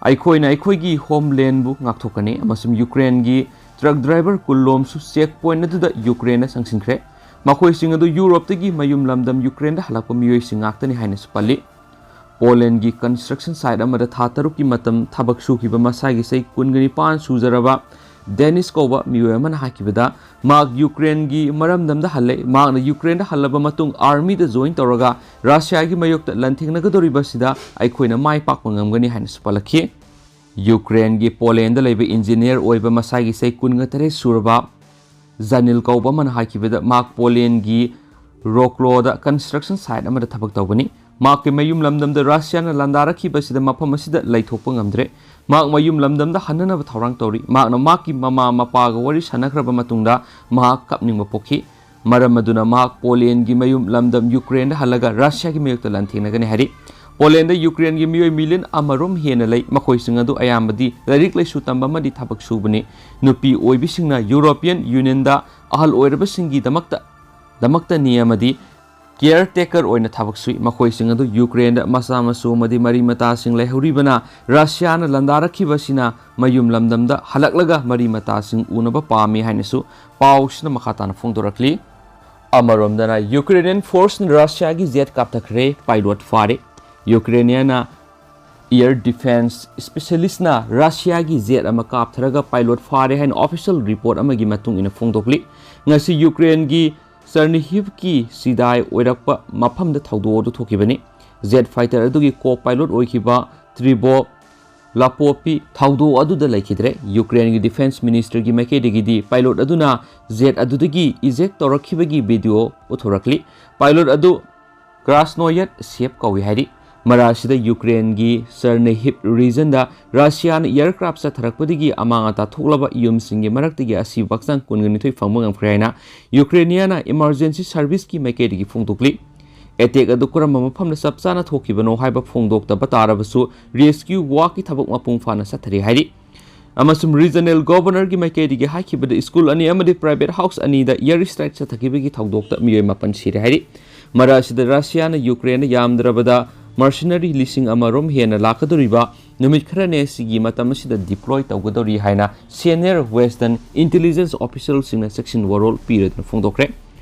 "ꯑꯩꯈꯣꯏꯅ ꯑꯩꯈꯣꯏꯒꯤ ꯍꯣꯝꯂꯦꯟꯕꯨ ꯉꯥꯛꯊꯣꯛꯀꯅꯤ" ꯑꯃꯁꯨꯡ ꯌꯨꯀ꯭ꯔꯦꯟꯒꯤ ꯇ꯭ꯔꯛ ꯗ꯭ꯔꯥꯏꯚꯔ ꯀꯨꯟ ꯂꯣꯝꯁꯨ ꯆꯦꯛ ꯄꯣꯏꯟꯠ ꯑꯗꯨꯗ ꯌꯨꯀ꯭ꯔꯦꯟꯗ ꯆꯪꯁꯤꯟꯈ꯭ꯔꯦ꯫ ꯃꯈꯣꯏꯁꯤꯡ ꯑꯗꯨ ꯌꯨꯔꯣꯞꯇꯒꯤ ꯃꯌꯨꯝ ꯂꯝꯗꯝ ꯌꯨꯀ꯭ꯔꯦꯟꯗ ꯍꯜꯂꯛꯄ ꯃꯤꯑꯣꯏꯁꯤꯡ ꯉꯥꯛꯇꯅꯤ ꯍꯥꯏꯅꯁꯨ ꯄꯜꯂꯤ꯫ ꯄꯣꯂꯦꯟꯒꯤ ꯀꯟꯁꯇ꯭ꯔꯛꯁꯟ ꯁꯥꯏꯠ ꯑꯃꯗ ꯊꯥ ꯇꯔꯨꯛꯀꯤ ꯃꯇꯝ ꯊꯕꯛ ꯁꯨꯈꯤꯕ ꯃꯁꯥꯒꯤ ꯆꯍꯤ ꯀꯨꯟꯒ ꯅꯤꯄꯥꯟ ꯁꯨꯖꯔꯕ ꯗꯦꯅꯤꯁ ꯀꯧꯕ ꯃꯤꯑꯣꯏ ꯑꯃꯅ ꯍꯥꯏꯈꯤꯕꯗ, ꯃꯍꯥꯛ ꯌꯨꯀ꯭ꯔꯦꯟꯒꯤ ꯃꯔꯝꯗꯝꯗ ꯍꯜꯂꯦ꯫ ꯃꯍꯥꯛꯅ ꯌꯨꯀ꯭ꯔꯦꯟꯗ ꯍꯜꯂꯕ ꯃꯇꯨꯡ ꯑꯥꯔꯃꯤꯗ ꯖꯣꯏꯟ ꯇꯧꯔꯒ ꯔꯁꯤꯌꯥꯒꯤ ꯃꯥꯌꯣꯛꯇ ꯂꯥꯟꯊꯦꯡꯅꯒꯗꯧꯔꯤꯕꯁꯤꯗ ꯑꯩꯈꯣꯏꯅ ꯃꯥꯏ ꯄꯥꯛꯄ ꯉꯝꯒꯅꯤ ꯍꯥꯏꯅꯁꯨ ꯄꯜꯂꯛꯈꯤ꯫ ꯌꯨꯀ꯭ꯔꯦꯟꯒꯤ ꯄꯣꯂꯦꯟꯗ ꯂꯩꯕ ꯏꯟꯖꯤꯅꯤꯌꯔ ꯑꯣꯏꯕ ꯃꯁꯥꯒꯤ ꯆꯍꯤ ꯀꯨꯟꯒ ꯇꯔꯦꯠ ꯁꯨꯔꯕ ꯖꯥꯅꯤꯜ ꯀꯧꯕ ꯑꯃꯅ ꯍꯥꯏꯈꯤꯕꯗ, ꯃꯍꯥꯛ ꯄꯣꯂꯦꯟꯒꯤ ꯔꯣꯀ꯭ꯂꯣꯗ ꯀꯟꯁꯇ꯭ꯔꯛꯁꯟ ꯁꯥꯏꯠ ꯑꯃꯗ ꯊꯕꯛ ꯇꯧꯕꯅꯤ꯫ ꯃꯍꯥꯛꯀꯤ ꯃꯌꯨꯝ ꯂꯝꯗꯝꯗ ꯔꯁꯤꯌꯥꯅ ꯂꯥꯟꯗꯥꯔꯛꯈꯤꯕꯁꯤꯗ ꯃꯐꯝ ꯑꯁꯤꯗ ꯂꯩꯊꯣꯛꯄ ꯉꯝꯗ꯭ꯔꯦ꯫ ꯃꯍꯥꯛ ꯃꯌꯨꯝ ꯂꯝꯗꯝꯗ ꯍꯟꯅꯅꯕ ꯊꯧꯔꯥꯡ ꯇꯧꯔꯤ꯫ ꯃꯍꯥꯛꯅ ꯃꯍꯥꯛꯀꯤ ꯃꯃꯥ ꯃꯄꯥꯒ ꯋꯥꯔꯤ ꯁꯥꯟꯅꯈ꯭ꯔꯕ ꯃꯇꯨꯡꯗ ꯃꯍꯥꯛ ꯀꯞꯅꯤꯡꯕ ꯄꯣꯛꯈꯤ꯫ ꯃꯔꯝ ꯑꯗꯨꯅ ꯃꯍꯥꯛ ꯄꯣꯂꯦꯟꯒꯤ ꯃꯌꯨꯝ ꯂꯝꯗꯝ ꯌꯨꯀ꯭ꯔꯦꯟꯗ ꯍꯜꯂꯒ ꯔꯁꯤꯌꯥꯒꯤ ꯃꯥꯌꯣꯛꯇ ꯂꯥꯟꯊꯦꯡꯅꯒꯅꯤ ꯍꯥꯏꯔꯤ꯫ ꯄꯣꯂꯦꯟꯗ ꯌꯨꯀ꯭ꯔꯦꯟꯒꯤ ꯃꯤꯑꯣꯏ ꯃꯤꯂꯤꯌꯟ ꯑꯃꯔꯣꯝ ꯍꯦꯟꯅ ꯂꯩ꯫ ꯃꯈꯣꯏꯁꯤꯡ ꯑꯗꯨ ꯑꯌꯥꯝꯕꯗꯤ ꯂꯥꯏꯔꯤꯛ ꯂꯥꯏꯁꯨ ꯇꯝꯕ ꯑꯃꯗꯤ ꯊꯕꯛ ꯁꯨꯕꯅꯤ꯫ ꯅꯨꯄꯤ ꯑꯣꯏꯕꯤꯁꯤꯡꯅ ꯌꯨꯔꯣꯄꯤꯌꯟ ꯌꯨꯅꯤꯌꯟꯗ ꯑꯍꯜ ꯑꯣꯏꯔꯕꯁꯤꯡꯒꯤꯗꯃꯛꯇ, ꯗꯃꯛꯇꯅꯤ ꯑꯃꯗꯤ ꯀꯤꯌꯔ ꯇꯦꯀꯔ ꯑꯣꯏꯅ ꯊꯕꯛ ꯁꯨꯏ꯫ ꯃꯈꯣꯏꯁꯤꯡ ꯑꯗꯨ ꯌꯨꯀ꯭ꯔꯦꯟꯗ ꯃꯆꯥ ꯃꯁꯨ ꯑꯃꯗꯤ ꯃꯔꯤ ꯃꯇꯥꯁꯤꯡ ꯂꯩꯍꯧꯔꯤꯕꯅ ꯔꯁꯤꯌꯥꯅ ꯂꯥꯟꯗꯥꯔꯛꯈꯤꯕ ꯑꯁꯤꯅ ꯃꯌꯨꯝ ꯂꯝꯗꯝꯗ ꯍꯜꯂꯛꯂꯒ ꯃꯔꯤ ꯃꯇꯥꯁꯤꯡ ꯎꯅꯕ ꯄꯥꯝꯃꯤ ꯍꯥꯏꯅꯁꯨ ꯄꯥꯎꯁꯤꯅ ꯃꯈꯥ ꯇꯥꯅ ꯐꯣꯡꯗꯣꯔꯛꯂꯤ꯫ ꯑꯃꯔꯣꯝꯗꯅ ꯌꯨꯀ꯭ꯔꯦꯅꯤꯌꯟ ꯐꯣꯔꯁꯅ ꯔꯁꯤꯌꯥꯒꯤ ꯖꯦꯠ ꯀꯥꯞꯊꯈ꯭ꯔꯦ, ꯄꯥꯏꯂꯣꯠ ꯐꯥꯔꯦ꯫ ꯌꯨꯀ꯭ꯔꯦꯅꯤꯌꯥꯅ ꯏꯌꯔ ꯗꯤꯐꯦꯟꯁ ꯁ꯭ꯄꯦꯁꯤꯌꯦꯂꯤꯁꯅ ꯔꯁꯤꯌꯥꯒꯤ ꯖꯦꯠ ꯑꯃ ꯀꯥꯞꯊꯔꯒ ꯄꯥꯏꯂꯣꯠ ꯐꯥꯔꯦ ꯍꯥꯏꯅ ꯑꯣꯐꯤꯁꯤꯌꯦꯜ ꯔꯤꯄꯣꯔꯠ ꯑꯃꯒꯤ ꯃꯇꯨꯡ ꯏꯟꯅ ꯐꯣꯡꯗꯣꯛꯂꯤ꯫ ꯉꯁꯤ ꯌꯨꯀ꯭ꯔꯦꯟꯒꯤ ꯆꯔꯅꯤꯍꯤꯚꯀꯤ ꯆꯤꯗꯥꯏ ꯑꯣꯏꯔꯛꯄ ꯃꯐꯝꯗ ꯊꯧꯗꯣꯛ ꯑꯗꯨ ꯊꯣꯛꯈꯤꯕꯅꯤ꯫ ꯖꯦꯠ ꯐꯥꯏꯇꯔ ꯑꯗꯨꯒꯤ ꯀꯣ ꯄꯥꯏꯂꯣꯠ ꯑꯣꯏꯈꯤꯕ ꯇ꯭ꯔꯤꯕꯣ ꯂꯥꯄꯣꯄꯤ ꯊꯧꯗꯣꯛ ꯑꯗꯨꯗ ꯂꯩꯈꯤꯗ꯭ꯔꯦ꯫ ꯌꯨꯀ꯭ꯔꯦꯟꯒꯤ ꯗꯤꯐꯦꯟꯁ ꯃꯤꯅꯤꯁꯇꯔꯒꯤ ꯃꯥꯏꯀꯩꯗꯒꯤꯗꯤ ꯄꯥꯏꯂꯣꯠ ꯑꯗꯨꯅ ꯖꯦꯠ ꯑꯗꯨꯗꯒꯤ ꯏꯖꯦꯛ ꯇꯧꯔꯛꯈꯤꯕꯒꯤ ꯚꯤꯗꯤꯑꯣ ꯎꯠꯊꯣꯔꯛꯂꯤ꯫ ꯄꯥꯏꯂꯣꯠ ꯑꯗꯨ ꯀ꯭ꯔꯥꯁꯅꯣꯌꯦꯠ ꯁꯦꯞ ꯀꯧꯏ ꯍꯥꯏꯔꯤ꯫ ꯃꯔꯛ ꯑꯁꯤꯗ ꯌꯨꯀ꯭ꯔꯦꯟꯒꯤ ꯆꯔꯅꯤꯍꯤꯞ ꯔꯤꯖꯟꯗ ꯔꯁꯤꯌꯥꯅ ꯑꯦꯌꯔꯀ꯭ꯔꯥꯐ ꯆꯠꯊꯔꯛꯄꯗꯒꯤ ꯑꯃꯥꯡ ꯑꯇꯥ ꯊꯣꯛꯂꯕ ꯌꯨꯝꯁꯤꯡꯒꯤ ꯃꯔꯛꯇꯒꯤ ꯑꯁꯤꯕ ꯍꯛꯆꯥꯡ ꯀꯨꯟꯒ ꯅꯤꯊꯣꯏ ꯐꯪꯕ ꯉꯝꯈ꯭ꯔꯦ ꯍꯥꯏꯅ ꯌꯨꯀ꯭ꯔꯦꯅꯤꯌꯥꯅ ꯏꯃꯔꯖꯦꯟꯁꯤ ꯁꯔꯚꯤꯁꯀꯤ ꯃꯥꯏꯀꯩꯗꯒꯤ ꯐꯣꯡꯗꯣꯛꯂꯤ꯫ ꯑꯦꯇꯦꯛ ꯑꯗꯨ ꯀꯔꯝꯕ ꯃꯐꯝꯗ ꯆꯞ ꯆꯥꯅ ꯊꯣꯛꯈꯤꯕꯅꯣ ꯍꯥꯏꯕ ꯐꯣꯡꯗꯣꯛꯇꯕ ꯇꯥꯔꯕꯁꯨ, ꯔꯦꯁꯀ꯭ꯌꯨ ꯋꯥꯛꯀꯤ ꯊꯕꯛ ꯃꯄꯨꯡ ꯐꯥꯅ ꯆꯠꯊꯔꯤ ꯍꯥꯏꯔꯤ꯫ ꯑꯃꯁꯨꯡ ꯔꯤꯖꯅꯦꯜ ꯒꯣꯚꯔꯅꯔꯒꯤ ꯃꯥꯏꯀꯩꯗꯒꯤ ꯍꯥꯏꯈꯤꯕꯗ, ꯁ꯭ꯀꯨꯜ ꯑꯅꯤ ꯑꯃꯗꯤ ꯄ꯭ꯔꯥꯏꯚꯦꯠ ꯍꯥꯎꯁ ꯑꯅꯤꯗ ꯑꯦꯌꯔ ꯁ꯭ꯇ꯭ꯔꯥꯏꯛ ꯆꯠꯊꯈꯤꯕꯒꯤ ꯊꯧꯗꯣꯛꯇ ꯃꯤꯑꯣꯏ ꯃꯥꯄꯟ ꯁꯤꯔꯦ ꯍꯥꯏꯔꯤ꯫ ꯃꯔꯛ ꯑꯁꯤꯗ ꯔꯁꯤꯌꯥꯅ ꯌꯨꯀ꯭ꯔꯦꯟꯗ ꯌꯥꯝꯗ꯭ꯔꯕꯗ ꯃꯔꯁꯤꯅꯔꯤ ꯂꯤꯁꯤꯡ ꯑꯃ ꯔꯣꯝ ꯍꯦꯟꯅ ꯂꯥꯛꯀꯗꯧꯔꯤꯕ ꯅꯨꯃꯤꯠ ꯈꯔꯅꯤ ꯑꯁꯤꯒꯤ ꯃꯇꯝ ꯑꯁꯤꯗ ꯗꯤꯄ꯭ꯂꯣꯏ ꯇꯧꯒꯗꯧꯔꯤ ꯍꯥꯏꯅ ꯁꯦꯅꯤꯌꯔ ꯋꯦꯁꯇꯔꯟ ꯏꯟꯇꯦꯂꯤꯖꯦꯟꯁ ꯑꯣꯐꯤꯁꯤꯌꯦꯜꯁꯤꯡꯅ ꯆꯦꯛꯁꯤꯟ ꯋꯥꯔꯣꯜ ꯄꯤꯔꯗꯨꯅ ꯐꯣꯡꯗꯣꯛꯈ꯭ꯔꯦ꯫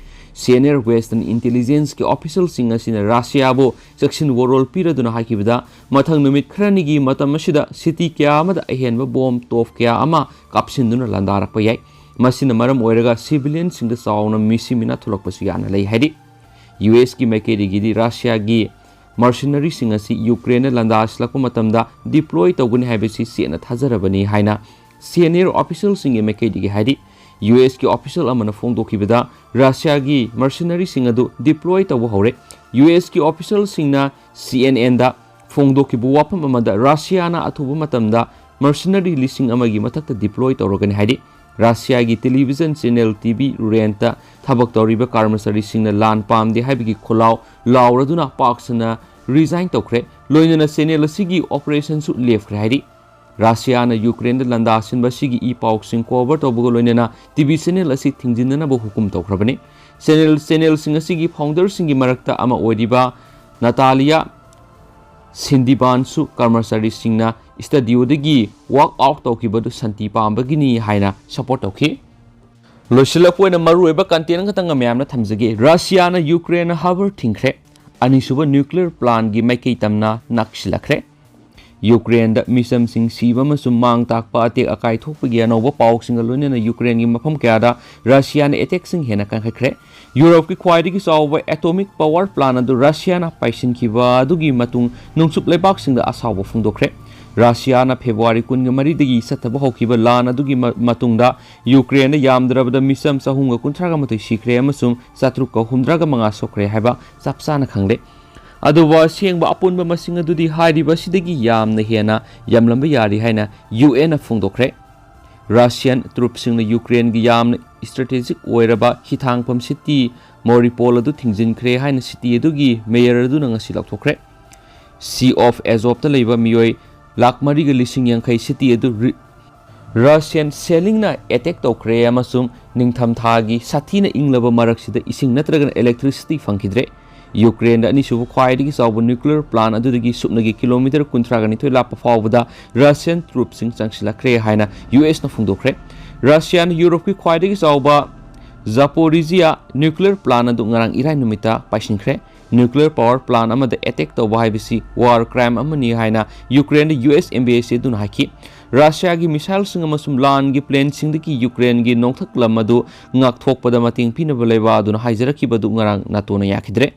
ꯁꯦꯅꯤꯌꯔ ꯋꯦꯁꯇꯔꯟ ꯏꯟꯇꯦꯂꯤꯖꯦꯟꯁꯀꯤ ꯑꯣꯐꯤꯁꯤꯌꯦꯜꯁꯤꯡ ꯑꯁꯤꯅ ꯔꯁꯤꯌꯥꯕꯨ ꯆꯦꯛꯁꯤꯟ ꯋꯥꯔꯣꯜ ꯄꯤꯔꯗꯨꯅ ꯍꯥꯏꯈꯤꯕꯗ, ꯃꯊꯪ ꯅꯨꯃꯤꯠ ꯈꯔꯅꯤꯒꯤ ꯃꯇꯝ ꯑꯁꯤꯗ ꯁꯤꯇꯤ ꯀꯌꯥ ꯑꯃꯗ ꯑꯍꯦꯟꯕ ꯕꯣꯝ ꯇꯣꯞ ꯀꯌꯥ ꯑꯃ ꯀꯥꯞꯁꯤꯟꯗꯨꯅ ꯂꯥꯟꯗꯥꯔꯛꯄ ꯌꯥꯏ꯫ ꯃꯁꯤꯅ ꯃꯔꯝ ꯑꯣꯏꯔꯒ ꯁꯤꯚꯤꯂꯤꯌꯟꯁꯤꯡꯗ ꯆꯥꯎꯅ ꯃꯤꯁꯤ ꯃꯤꯅꯥ ꯊꯣꯛꯂꯛꯄꯁꯨ ꯌꯥꯅ ꯂꯩ ꯍꯥꯏꯔꯤ꯫ ꯌꯨ ꯑꯦꯁꯀꯤ ꯃꯥꯏꯀꯩꯗꯒꯤꯗꯤ ꯔꯁꯤꯌꯥꯒꯤ ꯃꯔꯁꯤꯅꯔꯤꯁꯤꯡ ꯑꯁꯤ ꯌꯨꯀ꯭ꯔꯦꯟꯗ ꯂꯥꯟꯗꯥꯁꯤꯜꯂꯛꯄ ꯃꯇꯝꯗ ꯗꯤꯄ꯭ꯂꯣꯏ ꯇꯧꯒꯅꯤ ꯍꯥꯏꯕꯁꯤ ꯆꯦꯠꯅ ꯊꯥꯖꯔꯕꯅꯤ ꯍꯥꯏꯅ ꯁꯦꯅꯤꯌꯔ ꯑꯣꯐꯤꯁꯤꯌꯦꯜꯁꯤꯡꯒꯤ ꯃꯥꯏꯀꯩꯗꯒꯤ ꯍꯥꯏꯔꯤ꯫ ꯌꯨ ꯑꯦꯁꯀꯤ ꯑꯣꯐꯤꯁꯤꯌꯦꯜ ꯑꯃꯅ ꯐꯣꯡꯗꯣꯛꯈꯤꯕꯗ, ꯔꯁꯤꯌꯥꯒꯤ ꯃꯔꯁꯤꯅꯔꯤꯁꯤꯡ ꯑꯗꯨ ꯗꯤꯄ꯭ꯂꯣꯏ ꯇꯧꯕ ꯍꯧꯔꯦ꯫ ꯌꯨ ꯑꯦꯁꯀꯤ ꯑꯣꯐꯤꯁꯤꯌꯦꯜꯁꯤꯡꯅ ꯁꯤ ꯑꯦꯟ ꯑꯦꯟꯗ ꯐꯣꯡꯗꯣꯛꯈꯤꯕ ꯋꯥꯐꯝ ꯑꯃꯗ, ꯔꯁꯤꯌꯥꯅ ꯑꯊꯨꯕ ꯃꯇꯝꯗ ꯃꯔꯁꯤꯅꯔꯤ ꯂꯤꯁꯤꯡ ꯑꯃꯒꯤ ꯃꯊꯛꯇ ꯗꯤꯄ꯭ꯂꯣꯏ ꯇꯧꯔꯒꯅꯤ ꯍꯥꯏꯔꯤ꯫ ꯔꯁꯤꯌꯥꯒꯤ ꯇꯦꯂꯤꯚꯤꯖꯟ ꯆꯦꯅꯦꯜ ꯇꯤ ꯚꯤ ꯔꯦꯟꯇ ꯊꯕꯛ ꯇꯧꯔꯤꯕ ꯀꯔꯃꯆꯥꯔꯤꯁꯤꯡꯅ ꯂꯥꯟ ꯄꯥꯝꯗꯦ ꯍꯥꯏꯕꯒꯤ ꯈꯣꯜꯂꯥꯎ ꯂꯥꯎꯔꯗꯨꯅ ꯄꯥꯛ ꯁꯟꯅ ꯔꯤꯖꯥꯏꯟ ꯇꯧꯈ꯭ꯔꯦ꯫ ꯂꯣꯏꯅꯅ ꯆꯦꯅꯦꯜ ꯑꯁꯤꯒꯤ ꯑꯣꯄꯔꯦꯁꯟꯁꯨ ꯂꯦꯞꯈ꯭ꯔꯦ ꯍꯥꯏꯔꯤ꯫ ꯔꯁꯤꯌꯥꯅ ꯌꯨꯀ꯭ꯔꯦꯟꯗ ꯂꯥꯟꯗꯥꯁꯤꯟꯕ ꯑꯁꯤꯒꯤ ꯏ ꯄꯥꯎꯁꯤꯡ ꯀꯣꯚꯔ ꯇꯧꯕꯒ ꯂꯣꯏꯅꯅ ꯇꯤ ꯚꯤ ꯆꯦꯅꯦꯜ ꯑꯁꯤ ꯊꯤꯡꯖꯤꯟꯅꯅꯕ ꯍꯨꯀꯨꯝ ꯇꯧꯈ꯭ꯔꯕꯅꯤ꯫ ꯆꯦꯅꯦꯜ, ꯆꯦꯅꯦꯜꯁꯤꯡ ꯑꯁꯤꯒꯤ ꯐꯥꯎꯟꯗꯔꯁꯤꯡꯒꯤ ꯃꯔꯛꯇ ꯑꯃ ꯑꯣꯏꯔꯤꯕ ꯅꯥꯇꯥꯂꯤꯌꯥ ꯁꯤꯟꯗꯤꯕꯥꯟꯁꯨ ꯀꯔꯃꯆꯥꯔꯤꯁꯤꯡꯅ ꯁ꯭ꯇꯨꯗꯤꯑꯣꯗꯒꯤ ꯋꯥꯛ ꯑꯥꯎꯠ ꯇꯧꯈꯤꯕꯗꯨ ꯁꯥꯟꯇꯤ ꯄꯥꯝꯕꯒꯤꯅꯤ ꯍꯥꯏꯅ ꯁꯄꯣꯔꯠ ꯇꯧꯈꯤ꯫ ꯂꯣꯏꯁꯤꯜꯂꯛꯄ ꯑꯣꯏꯅ ꯃꯔꯨꯑꯣꯏꯕ ꯀꯟꯇꯦꯟ ꯑꯃꯈꯛꯇꯪ ꯃꯌꯥꯝꯅ ꯊꯝꯖꯒꯦ꯫ ꯔꯁꯤꯌꯥꯅ ꯌꯨꯀ꯭ꯔꯦꯟ ꯍꯥꯔꯕꯔ ꯊꯤꯡꯈ꯭ꯔꯦ꯫ ꯑꯅꯤꯁꯨꯕ ꯅ꯭ꯌꯨꯀ꯭ꯂꯤꯌꯔ ꯄ꯭ꯂꯥꯟꯒꯤ ꯃꯥꯏꯀꯩ ꯇꯝꯅ ꯅꯛꯁꯤꯜꯂꯛꯈ꯭ꯔꯦ꯫ ꯌꯨꯀ꯭ꯔꯦꯟꯗ ꯃꯤꯆꯝꯁꯤꯡ ꯁꯤꯕ ꯑꯃꯁꯨꯡ ꯃꯥꯡ ꯇꯥꯛꯄ, ꯑꯇꯦꯛ ꯑꯀꯥꯏ ꯊꯣꯛꯄꯒꯤ ꯑꯅꯧꯕ ꯄꯥꯎꯁꯤꯡꯒ ꯂꯣꯏꯅꯅ ꯌꯨꯀ꯭ꯔꯦꯟꯒꯤ ꯃꯐꯝ ꯀꯌꯥꯗ ꯔꯁꯤꯌꯥꯅ ꯑꯦꯇꯦꯛꯁꯤꯡ ꯍꯦꯟꯅ ꯀꯟꯈꯠꯈ꯭ꯔꯦ꯫ ꯌꯨꯔꯣꯞꯀꯤ ꯈ꯭ꯋꯥꯏꯗꯒꯤ ꯆꯥꯎꯕ ꯑꯦꯇꯣꯃꯤꯛ ꯄꯥꯋꯔ ꯄ꯭ꯂꯥꯟ ꯑꯗꯨ ꯔꯁꯤꯌꯥꯅ ꯄꯥꯏꯁꯤꯟꯈꯤꯕ ꯑꯗꯨꯒꯤ ꯃꯇꯨꯡ ꯅꯣꯡꯆꯨꯞ ꯂꯩꯕꯥꯛꯁꯤꯡꯗ ꯑꯁꯥꯎꯕ ꯐꯣꯡꯗꯣꯛꯈ꯭ꯔꯦ꯫ ꯔꯁꯤꯌꯥꯅ ꯐꯦꯕ꯭ꯔꯨꯋꯥꯔꯤ ꯀꯨꯟꯒ ꯃꯔꯤꯗꯒꯤ ꯆꯠꯊꯕ ꯍꯧꯈꯤꯕ ꯂꯥꯟ ꯑꯗꯨꯒꯤ ꯃ-, ꯃꯇꯨꯡꯗ ꯌꯨꯀ꯭ꯔꯦꯟꯗ ꯌꯥꯝꯗ꯭ꯔꯕꯗ ꯃꯤꯆꯝ ꯆꯍꯨꯝꯒ ꯀꯨꯟꯊ꯭ꯔꯥꯒ ꯃꯥꯊꯣꯏ ꯁꯤꯈ꯭ꯔꯦ ꯑꯃꯁꯨꯡ ꯆꯥꯇ꯭ꯔꯨꯛꯀ ꯍꯨꯝꯗ꯭ꯔꯥꯒ ꯃꯉꯥ ꯁꯣꯛꯈ꯭ꯔꯦ ꯍꯥꯏꯕ ꯆꯞ ꯆꯥꯅ ꯈꯪꯂꯦ꯫ ꯑꯗꯨꯕꯨ ꯑꯁꯦꯡꯕ ꯑꯄꯨꯟꯕ ꯃꯁꯤꯡ ꯑꯗꯨꯗꯤ ꯍꯥꯏꯔꯤꯕ ꯑꯁꯤꯗꯒꯤ ꯌꯥꯝꯅ ꯍꯦꯟꯅ ꯌꯥꯝꯂꯝꯕ ꯌꯥꯔꯤ ꯍꯥꯏꯅ ꯌꯨ ꯑꯦꯟꯅ ꯐꯣꯡꯗꯣꯛꯈ꯭ꯔꯦ꯫ ꯔꯁꯤꯌꯥꯟ ꯇ꯭ꯔꯨꯞꯁꯤꯡꯅ ꯌꯨꯀ꯭ꯔꯦꯟꯒꯤ ꯌꯥꯝꯅ ꯏꯁꯇ꯭ꯔꯦꯇꯦꯖꯤꯛ ꯑꯣꯏꯔꯕ ꯍꯤꯊꯥꯡꯐꯝ ꯁꯤꯇꯤ ꯃꯣꯔꯤꯄꯣꯜ ꯑꯗꯨ ꯊꯤꯡꯖꯤꯟꯈ꯭ꯔꯦ ꯍꯥꯏꯅ ꯁꯤꯇꯤ ꯑꯗꯨꯒꯤ ꯃꯦꯌꯔ ꯑꯗꯨꯅ ꯉꯁꯤ ꯂꯥꯎꯊꯣꯛꯈ꯭ꯔꯦ꯫ ꯁꯤ ꯑꯣꯐ ꯑꯦꯖꯣꯞꯇ ꯂꯩꯕ ꯃꯤꯑꯣꯏ ꯂꯥꯈ ꯃꯔꯤꯒ ꯂꯤꯁꯤꯡ ꯌꯥꯡꯈꯩ ꯁꯤꯇꯤ ꯑꯗꯨ ꯔꯤ-, ꯔꯁꯤꯌꯥꯟ ꯁꯦꯂꯤꯡꯅ ꯑꯦꯇꯦꯛ ꯇꯧꯈ꯭ꯔꯦ ꯑꯃꯁꯨꯡ ꯅꯤꯡꯊꯝꯊꯥꯒꯤ ꯁꯥꯊꯤꯅ ꯏꯪꯂꯕ ꯃꯔꯛꯁꯤꯗ ꯏꯁꯤꯡ ꯅꯠꯇ꯭ꯔꯒꯅ ꯏꯂꯦꯛꯇ꯭ꯔꯤꯁꯤꯇꯤ ꯐꯪꯈꯤꯗ꯭ꯔꯦ꯫ ꯌꯨꯀ꯭ꯔꯦꯟꯗ ꯑꯅꯤꯁꯨꯕ ꯈ꯭ꯋꯥꯏꯗꯒꯤ ꯆꯥꯎꯕ ꯅ꯭ꯌꯨꯀ꯭ꯂꯤꯌꯔ ꯄ꯭ꯂꯥꯟ ꯑꯗꯨꯗꯒꯤ ꯁꯨꯞꯅꯒꯤ ꯀꯤꯂꯣꯃꯤꯇꯔ ꯀꯨꯟꯊ꯭ꯔꯥꯒ ꯅꯤꯊꯣꯏ ꯂꯥꯞꯄ ꯐꯥꯎꯕꯗ ꯔꯁꯤꯌꯥꯟ ꯇ꯭ꯔꯨꯞꯁꯤꯡ ꯆꯪꯁꯤꯜꯂꯛꯈ꯭ꯔꯦ ꯍꯥꯏꯅ ꯌꯨ ꯑꯦꯁꯅ ꯐꯣꯡꯗꯣꯛꯈ꯭ꯔꯦ꯫ ꯔꯁꯤꯌꯥꯅ ꯌꯨꯔꯣꯞꯀꯤ ꯈ꯭ꯋꯥꯏꯗꯒꯤ ꯆꯥꯎꯕ ꯖꯥꯄꯣꯔꯤꯖꯤꯌꯥ ꯅ꯭ꯌꯨꯀ꯭ꯂꯤꯌꯔ ꯄ꯭ꯂꯥꯟ ꯑꯗꯨ ꯉꯔꯥꯡ ꯏꯔꯥꯏ ꯅꯨꯃꯤꯠꯇ ꯄꯥꯏꯁꯤꯟꯈ꯭ꯔꯦ꯫ ꯅ꯭ꯌꯨꯀ꯭ꯂꯤꯌꯔ ꯄꯥꯋꯔ ꯄ꯭ꯂꯥꯟ ꯑꯃꯗ ꯑꯦꯇꯦꯛ ꯇꯧꯕ ꯍꯥꯏꯕꯁꯤ ꯋꯥꯔ ꯀ꯭ꯔꯥꯏꯝ ꯑꯃꯅꯤ ꯍꯥꯏꯅ ꯌꯨꯀ꯭ꯔꯦꯟꯗ ꯌꯨ ꯑꯦꯁ ꯑꯦꯝꯕꯦꯁꯤ ꯑꯗꯨꯅ ꯍꯥꯏꯈꯤ꯫ ꯔꯁꯤꯌꯥꯒꯤ ꯃꯤꯁꯥꯏꯜꯁꯤꯡ ꯑꯃꯁꯨꯡ ꯂꯥꯟꯒꯤ ꯄ꯭ꯂꯦꯟꯁꯤꯡꯗꯒꯤ ꯌꯨꯀ꯭ꯔꯦꯟꯒꯤ ꯅꯣꯡꯊꯛ ꯂꯝ ꯑꯗꯨ ꯉꯥꯛꯊꯣꯛꯄꯗ ꯃꯇꯦꯡ ꯄꯤꯅꯕ ꯂꯩꯕ ꯑꯗꯨꯅ ꯍꯥꯏꯖꯔꯛꯈꯤꯕ ꯑꯗꯨ ꯉꯔꯥꯡ ꯅꯥꯇꯣꯅ ꯌꯥꯈꯤꯗ꯭ꯔꯦ꯫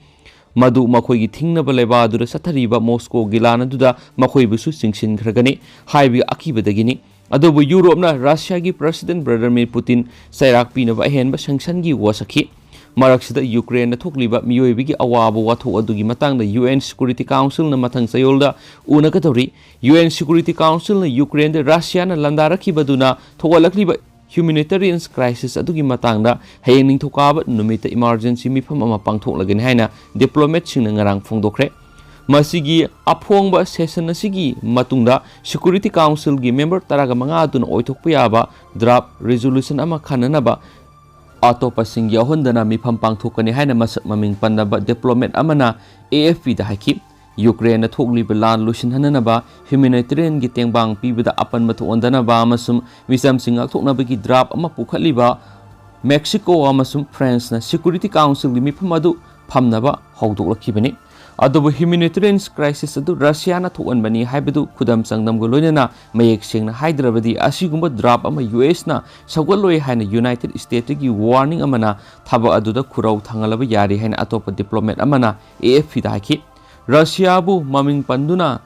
ꯃꯗꯨ ꯃꯈꯣꯏꯒꯤ ꯊꯤꯡꯅꯕ ꯂꯩꯕ ꯑꯗꯨꯗ ꯆꯠꯊꯔꯤꯕ ꯃꯣꯁꯀꯣꯒꯤ ꯂꯥꯟ ꯑꯗꯨꯗ ꯃꯈꯣꯏꯕꯨꯁꯨ ꯆꯤꯡꯁꯤꯟꯈ꯭ꯔꯒꯅꯤ ꯍꯥꯏꯕꯒꯤ ꯑꯀꯤꯕꯗꯒꯤꯅꯤ꯫ ꯑꯗꯨꯕꯨ ꯌꯨꯔꯣꯞꯅ ꯔꯁꯤꯌꯥꯒꯤ ꯄ꯭ꯔꯁꯤꯗꯦꯟ ꯚ꯭ꯂꯥꯗꯤꯃꯤꯔ ꯄꯨꯇꯤꯟ ꯆꯩꯔꯥꯛ ꯄꯤꯅꯕ ꯑꯍꯦꯟꯕ ꯁꯦꯡꯁꯟꯒꯤ ꯋꯥꯁꯛꯈꯤ꯫ ꯃꯔꯛꯁꯤꯗ ꯌꯨꯀ꯭ꯔꯦꯟꯗ ꯊꯣꯛꯂꯤꯕ ꯃꯤꯑꯣꯏꯕꯒꯤ ꯑꯋꯥꯕ ꯋꯥꯊꯣꯛ ꯑꯗꯨꯒꯤ ꯃꯇꯥꯡꯗ ꯌꯨ ꯑꯦꯟ ꯁꯦꯀ꯭ꯌꯨꯔꯤꯇꯤ ꯀꯥꯎꯟꯁꯤꯜꯅ ꯃꯊꯪ ꯆꯌꯣꯜꯗ ꯎꯅꯒꯗꯧꯔꯤ꯫ ꯌꯨ ꯑꯦꯟ ꯁꯦꯀ꯭ꯌꯨꯔꯤꯇꯤ ꯀꯥꯎꯟꯁꯤꯜꯅ ꯌꯨꯀ꯭ꯔꯦꯟꯗ ꯔꯁꯤꯌꯥꯅ ꯂꯥꯟꯗꯥꯔꯛꯈꯤꯕꯗꯨꯅ ꯊꯣꯛꯍꯜꯂꯛꯂꯤꯕ ꯍ꯭ꯌꯨꯃꯦꯅꯤꯇꯦꯔꯤꯌꯟ ꯀ꯭ꯔꯥꯏꯁꯤꯁ ꯑꯗꯨꯒꯤ ꯃꯇꯥꯡꯗ ꯍꯌꯦꯡ ꯅꯤꯡꯊꯧꯀꯥꯕ ꯅꯨꯃꯤꯠꯇ ꯏꯃꯥꯔꯖꯦꯟꯁꯤ ꯃꯤꯐꯝ ꯑꯃ ꯄꯥꯡꯊꯣꯛꯂꯒꯅꯤ ꯍꯥꯏꯅ ꯗꯤꯄ꯭ꯂꯣꯃꯦꯠꯁꯤꯡꯅ ꯉꯔꯥꯡ ꯐꯣꯡꯗꯣꯛꯈ꯭ꯔꯦ꯫ ꯃꯁꯤꯒꯤ ꯑꯐꯣꯡꯕ ꯁꯦꯁꯟ ꯑꯁꯤꯒꯤ ꯃꯇꯨꯡꯗ ꯁꯦꯀ꯭ꯌꯨꯔꯤꯇꯤ ꯀꯥꯎꯟꯁꯤꯜꯒꯤ ꯃꯦꯝꯕꯔ ꯇꯔꯥꯒ ꯃꯉꯥ ꯑꯗꯨꯅ ꯑꯣꯏꯊꯣꯛꯄ ꯌꯥꯕ ꯗ꯭ꯔꯥꯐ ꯔꯤꯖꯣꯂꯨꯁꯟ ꯑꯃ ꯈꯟꯅꯅꯕ ꯑꯇꯣꯞꯄꯁꯤꯡ ꯌꯥꯎꯍꯟꯗꯅ ꯃꯤꯐꯝ ꯄꯥꯡꯊꯣꯛꯀꯅꯤ ꯍꯥꯏꯅ ꯃꯁꯛ ꯃꯃꯤꯡ ꯄꯟꯗꯕ ꯗꯤꯄ꯭ꯂꯣꯃꯦꯠ ꯑꯃꯅ ꯑꯦ ꯑꯦꯐ ꯄꯤꯗ ꯍꯥꯏꯈꯤ꯫ ꯌꯨꯀ꯭ꯔꯦꯟꯗ ꯊꯣꯛꯂꯤꯕ ꯂꯥꯟ ꯂꯣꯏꯁꯤꯟꯍꯟꯅꯅꯕ ꯍ꯭ꯌꯨꯃꯦꯅꯤꯇꯦꯔꯤꯌꯟꯒꯤ ꯇꯦꯡꯕꯥꯡ ꯄꯤꯕꯗ ꯑꯄꯟꯕ ꯊꯣꯛꯍꯟꯗꯅꯕ ꯑꯃꯁꯨꯡ ꯃꯤꯆꯝꯁꯤꯡ ꯉꯥꯛꯊꯣꯛꯅꯕꯒꯤ ꯗ꯭ꯔꯥꯐ ꯑꯃ ꯄꯨꯈꯠꯂꯤꯕ ꯃꯦꯛꯁꯤꯀꯣ ꯑꯃꯁꯨꯡ ꯐ꯭ꯔꯥꯟꯁꯅ ꯁꯦꯀ꯭ꯌꯨꯔꯤꯇꯤ ꯀꯥꯎꯟꯁꯤꯜꯒꯤ ꯃꯤꯐꯝ ꯑꯗꯨ ꯐꯝꯅꯕ ꯍꯧꯗꯣꯛꯂꯛꯈꯤꯕꯅꯤ꯫ ꯑꯗꯨꯕꯨ ꯍ꯭ꯌꯨꯃꯦꯅꯤꯇꯦꯔꯤꯌꯟ ꯀ꯭ꯔꯥꯏꯁꯤꯁ ꯑꯗꯨ ꯔꯁꯤꯌꯥꯅ ꯊꯣꯛꯍꯟꯕꯅꯤ ꯍꯥꯏꯕꯗꯨ ꯈꯨꯗꯝ ꯆꯥꯡꯗꯝꯒ ꯂꯣꯏꯅꯅ ꯃꯌꯦꯛ ꯁꯦꯡꯅ ꯍꯥꯏꯗ꯭ꯔꯕꯗꯤ ꯑꯁꯤꯒꯨꯝꯕ ꯗ꯭ꯔꯥꯐ ꯑꯃ ꯌꯨ ꯑꯦꯁꯅ ꯁꯧꯒꯠꯂꯣꯏ ꯍꯥꯏꯅ ꯌꯨꯅꯥꯏꯇꯦꯗ ꯁ꯭ꯇꯦꯠꯇꯒꯤ ꯋꯥꯔꯅꯤꯡ ꯑꯃꯅ ꯊꯕꯛ ꯑꯗꯨꯗ ꯈꯨꯔꯧ ꯊꯥꯡꯍꯜꯂꯕ ꯌꯥꯔꯤ ꯍꯥꯏꯅ ꯑꯇꯣꯞꯄ ꯗꯤꯄ꯭ꯂꯣꯃꯦꯠ ꯑꯃꯅ ꯑꯦ ꯑꯦꯐ ꯄꯤꯗ ꯍꯥꯏꯈꯤ꯫ ꯔꯁꯤꯌꯥꯕꯨ ꯃꯃꯤꯡ ꯄꯟꯗꯨꯅ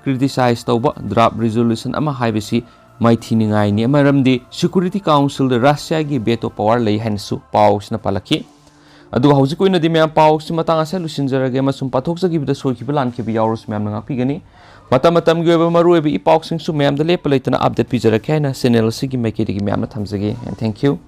ꯀ꯭ꯔꯤꯇꯤꯁꯥꯏꯖ ꯇꯧꯕ ꯗ꯭ꯔꯥꯐ ꯔꯤꯖꯣꯂꯨꯁꯟ ꯑꯃ ꯍꯥꯏꯕꯁꯤ ꯃꯥꯏꯊꯤꯅꯤꯡꯉꯥꯏꯅꯤ, ꯃꯔꯝꯗꯤ ꯁꯦꯀ꯭ꯌꯨꯔꯤꯇꯤ ꯀꯥꯎꯟꯁꯤꯜꯗ ꯔꯁꯤꯌꯥꯒꯤ ꯚꯦꯇꯣ ꯄꯥꯋꯔ ꯂꯩ ꯍꯥꯏꯅꯁꯨ ꯄꯥꯎꯁꯤꯅ ꯄꯜꯂꯛꯈꯤ꯫ ꯑꯗꯨꯒ ꯍꯧꯖꯤꯛꯀꯤ ꯑꯣꯏꯅꯗꯤ ꯃꯌꯥꯝ ꯄꯥꯎꯁꯤ ꯃꯇꯥꯡ ꯑꯁꯤꯗ ꯂꯣꯏꯁꯤꯟꯖꯔꯒꯦ, ꯑꯃꯁꯨꯡ ꯄꯥꯊꯣꯛꯆꯈꯤꯕꯗ ꯁꯣꯏꯈꯤꯕ ꯂꯥꯟꯈꯤꯕ ꯌꯥꯎꯔꯁꯨ ꯃꯌꯥꯝꯅ ꯉꯥꯛꯄꯤꯒꯅꯤ꯫ ꯃꯇꯝ ꯃꯇꯝꯒꯤ ꯑꯣꯏꯕ ꯃꯔꯨꯑꯣꯏꯕ ꯏ ꯄꯥꯎꯁꯤꯡꯁꯨ ꯃꯌꯥꯝꯗ ꯂꯦꯞꯄ ꯂꯩꯇꯅ update ꯄꯤꯖꯔꯛꯀꯦ ꯍꯥꯏꯅ channel ꯑꯁꯤꯒꯤ ꯃꯥꯏꯀꯩꯗꯒꯤ ꯃꯌꯥꯝꯅ ꯊꯝꯖꯒꯦ꯫ And thank you꯫